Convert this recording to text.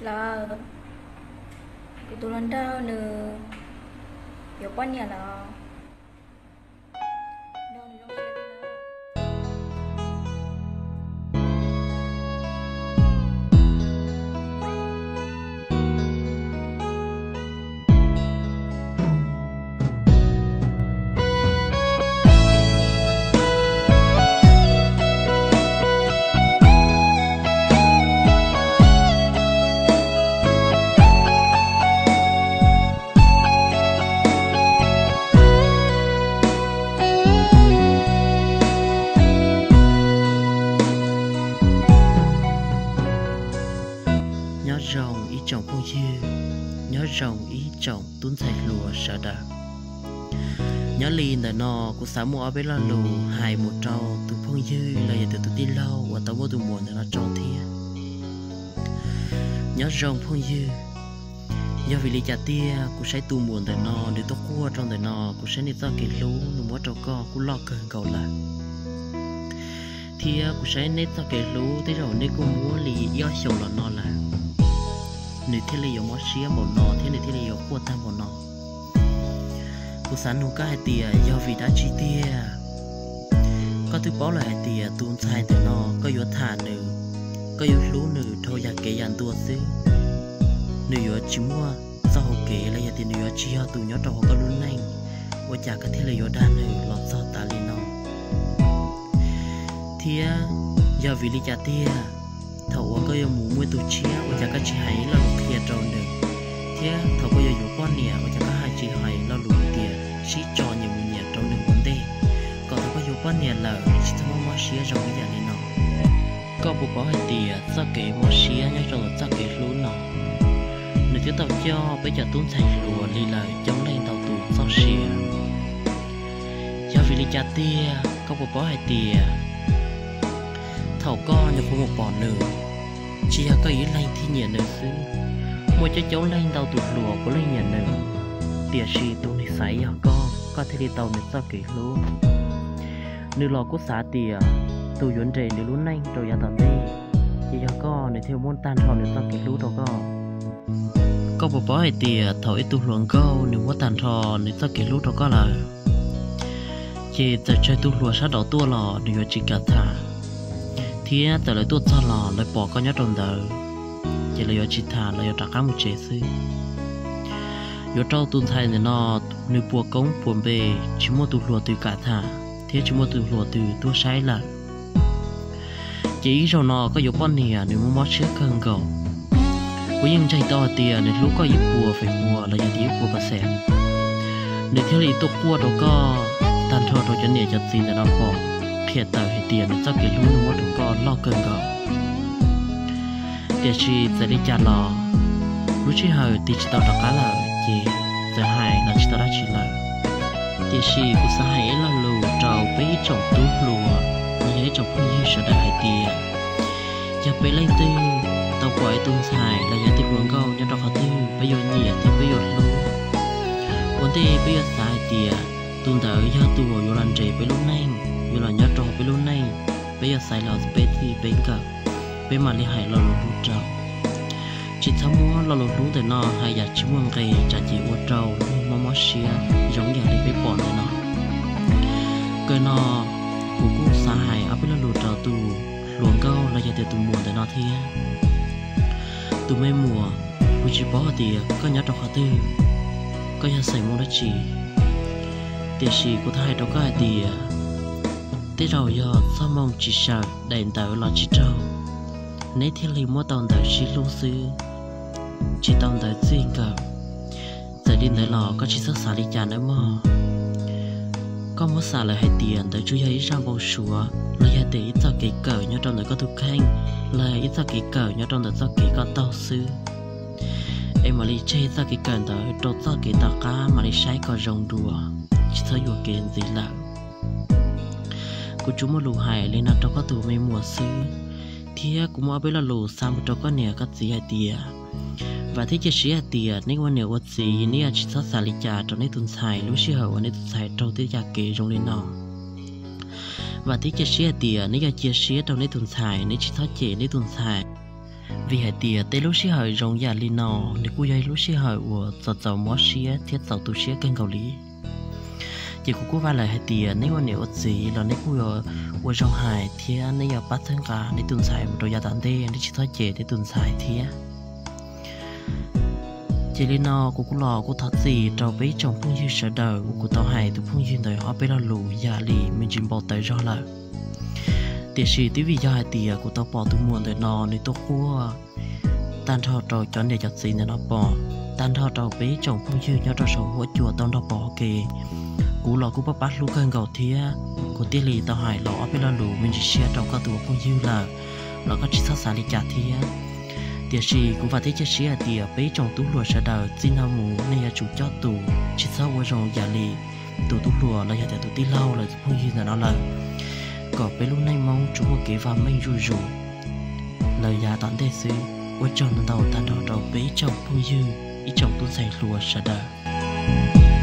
Lawm, kuv tus hluas nraug nws yuav poj niam lawm. Nyob zoo ib tsoom phooj ywg, nyob zoo ib tsoom tub ntxhais hluas sawv daws. Nyob li ntawm no kuv xav muaj ob peb lo lus hais mus rau tus phooj ywg los yog tus tij laug uas tau muab tus muam ntawm no tso thiab. Nyob zoo phooj ywg, yog vim li cas tiag kuv saib tus muam ntawm no nws tuaj quaj rau ntawm no, kuv saib nws txoj kev hlub nws muab rau koj kuj loj kawg nkaus lawm. Thiab kuv saib neb txoj kev hlub tej zaum neb kuj muab li ib ob xyoos los no lawm, nws thiaj li yuav mob siab npaum no thiab nws thiaj li yuav quaj tag npaum no. Kuv xav nug koj hais tias yog vim dab tsi tiag? Koj twb paub lawm hais tias tus ntxhais ntawm no koj yuav tham nws, koj yuav hlub nws dhau yam kev yam ntua xwb, nws yuav tsis muaj txoj hau kev los yog tias nws yuav tsis yog tus nyob rau hauv koj lub neej, ua cas koj thiaj li yuav dag nws los txog tas li no? Thiab yog vim li cas tiag thaum uas koj yuav mus muaj tus tshiab ua cas koj tsis hais lo lus qhia rau nws? Thiab thaum koj yuav yuav poj niam ua cas koj hais tsis hais lo lus hais tias sib tso nyias mus nyias rau nws ua ntej, kom thaum koj yuav poj niam lawm tsis txhob mob siab zoo ib yam li no? Koj puas paub hais tias txoj kev mob siab nyob rau ntawm txoj kev hlub no, nws twb tau coj peb cov tub ntxhais hluas li lawm coob leej ntau tus txoj sia. Yog vim li cas tiag koj puas paub hais tias thaum koj nyuam qhuav mus pom nws, tsis yog koj ib leeg thiaj nyiam nws xwb, muaj coob coob leej ntau tus hluas puav leej nyiam nws, tiam sis tus nws xaiv yog koj, koj thiaj li tau nws txoj kev hlub. Nws los kuj xav tias tus yuav nres nws lub neej rau yav tom ntej, ces yog koj, nws thiaj muab tag nrho nws txoj kev hlub rau koj. Koj puas paub hais tias thaum ib tug hluas nkauj nws muab tag nrho nws txoj kev hlub rau koj lawm, ces txawm tsawg tus hluas sab nraud tuaj los nws yuav tsis kam tham, thiab txawm lawv tuaj txog los lawv pom koj nyob rau ntawd, ces lawv yuav tsis tham, lawv yuav rov qab mus tsev xwb. Yuav rau tus ntxhais ntawm no, nws puas koob puas npe, tsis muaj tus hluas twg kam tham thiab tsis muaj tus hluas twg tuaj saib lawm. Ces ib zaug no koj yuav poj niam nws muaj mob siab kawg nkaus. Kuv yeej ntseeg tau hais tias nws hlub koj ib puas feem pua los yog tias ib puas pas xees, nws thiaj li tuaj quaj rau koj tag nrho rau cov niam cov txiv ntawm no pom, qhia tawm hais tias nws txoj kev hlub nws muab rau koj loj kawg nkaus. Tiam sis txawm li cas los lub sij hawm tig tsis tau rov qab lawm ces txawm hais los tsis tau dab tsi lawm. Tiam sis kuv xav hais ib lo lus rau peb ib tsoom tub hluas los yog ib tsoom phooj ywg sawv daws hais tias, yog peb leej twg tau pom ib tug ntxhais los yog ib tug hluas nkauj nyob rau qhov twg peb yuav nyiam thiab peb yuav hlub, ua ntej peb yuav xav hais tias tus ntawd yog tus uas yuav los nres peb lub neej, yuav los nyob rau peb lub neej, peb yuav xaiv los peb txij peb nkawm, peb mam li hais lo lus hlub rau. Tsis txhob muab lo lus hlub ntawm no hais yam tsis muaj nqis tsam ces ua rau luag mob mob siab zoo yam li peb pom ntawm no. Kawg no, kuv kuj xav hais ob peb lo lus rau tus hluas nkauj los yog tias tus muam ntawm no thiab. Tus me muam, kuv tsis paub hais tias koj nyob rau qhov twg, koj yog xeem Hmoob dab tsi, tiam sis kuv thov hais rau koj hais tias tej zaum yog txoj hmoo tsis sawm daim ntawv los tsis raug, neb thiaj li muab tau ntawv sib hlub xwb, tsis tau ntawv txij nkawm. Txawm li ntawd los koj tsis txhob xav li cas nawb mog. Koj muab xav lawm hais tias ntawd tsuas yog ib zaj npau suav los yog tias ib txoj kev kawm nyob rau ntawm koj tus kheej, los yog ib txoj kev kawm nyob rau ntawm txoj kev koj taug xwb. Es mam li tseg txoj kev kawm ntawd rau txoj kev tom qab mam li saib kom zoo dua, tsis txhob yuam kev ntxiv lawm. Kuv tsuas muaj lus hais li no rau koj tus me muam xwb, thiab kuv muaj ob peb lo lus xa mus rau koj niam koj txiv hais tias, vam thiab cia siab hais tias neb ua niam ua txiv neb yuav tsis txhob xav li cas rau neb tus ntxhais lub sij hawm uas neb tus ntxhais raug tej yam kev zoo li no. Vam thiab cia siab hais tias neb yuav cia siab rau neb tus ntxhais, neb tsis txhob cem neb tus ntxhais. Vim hais tias tej lub sij hawm zoo yam li no, nws kuj yog ib lub sij hawm uas txaus txaus mob siab thiab txaus tu siab kawg nkaus li. Ces kuv kuj vam lawv hais tias neb ua niam ua txiv los neb kuj yuav ua zoo hais thiab neb yuav pab txhawb nqa neb tus ntxhais mus rau yav tom ntej, neb tsis txhob cem neb tus ntxhais thiab. Ces li no kuv kuj los kuj thov txim rau peb ib tsoom phooj ywg sawv daws uas kuv tau hais tus phooj ywg ntawd ob peb lo lus yam li me ntsis npau taws zog lawm. Tiam sis twb vim yog hais tias kuv tau pom tus muam ntawm no nws tuaj quaj tag nrho rau cov niam cov txiv ntawm no pom, tag nrho rau peb ib tsoom phooj ywg nyob rau saum huab cua tau nrog pom ua ke, kuv los kuj pab pab hlub kawg nkaus thiab. Kuv thiaj li tau hais los ob peb lo lus me ntsis siab rau koj tus ua phooj ywg lawm, los koj tsis txhob xav li cas thiab. Tiam sis kuv vam thiab cia siab hais tias peb ib tsoom tub hluas sawv daws txij no mus nej yuav tsum coj tus, tsis txhob ua zoo yam li tus tub hluas los yog tias tus tij laug lawv tus phooj ywg ntawm no lawm, kom peb lub neej Hmoob tsuas muaj kev vam meej zuj zus lawm yav tom ntej xwb. Ua tsaug ntau ntau tag nrho rau peb ib tsoom phooj ywg, ib tsoom tub ntxhais hluas sawv daws.